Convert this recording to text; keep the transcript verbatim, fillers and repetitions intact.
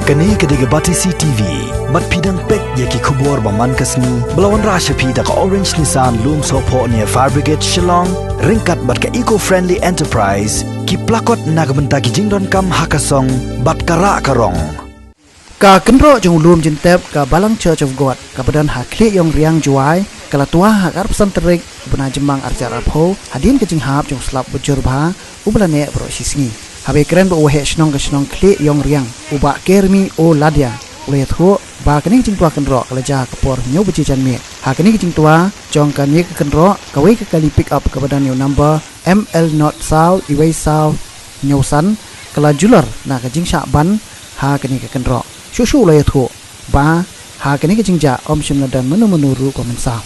Kane ka dei ka Batesi T V. Bad phi dang peit ïa ki khubor ba man ka sngi ba la wanrah sha phi da ka Orange Nissan Lumsohphoh near Fire Brigade Shillong, ryngkat bad ka Eco Friendly Enterprise, ki plakot na ka bynta ki jingdonkam ha ka song bad ka rah ka rong. Ka kynroh jong u lum jingtep ka Balang Church of God kaba don ha Khlieh Ïongriang, Jowai, ka la twa ha ka arphew san tarik u bnai Jymmang arhajar arphew, hadien ka jinghap jong u slap bajur bha uba la neh baroh shi sngi. Haba ïakren bad u Waheh Shnong ka shnong Khlieh Ïongriang, u Bah Kermi O Ladia, u la ïathuh ba kane ka jingtwa kynroh ka la jia ha ka por hynñiew baje janmiet. Ha kane ka jingtwa jong kane ka kynroh, kawei ka kali pick up kaba don ïa u number M L not saw iwei saw hynñiew san ka la julor na ka jingshah ban ha kane ka kynroh. Shuh shuh u la ïathuh ba ha kane ka jingjia ym shym la don mano mano ruh ba mynsaw.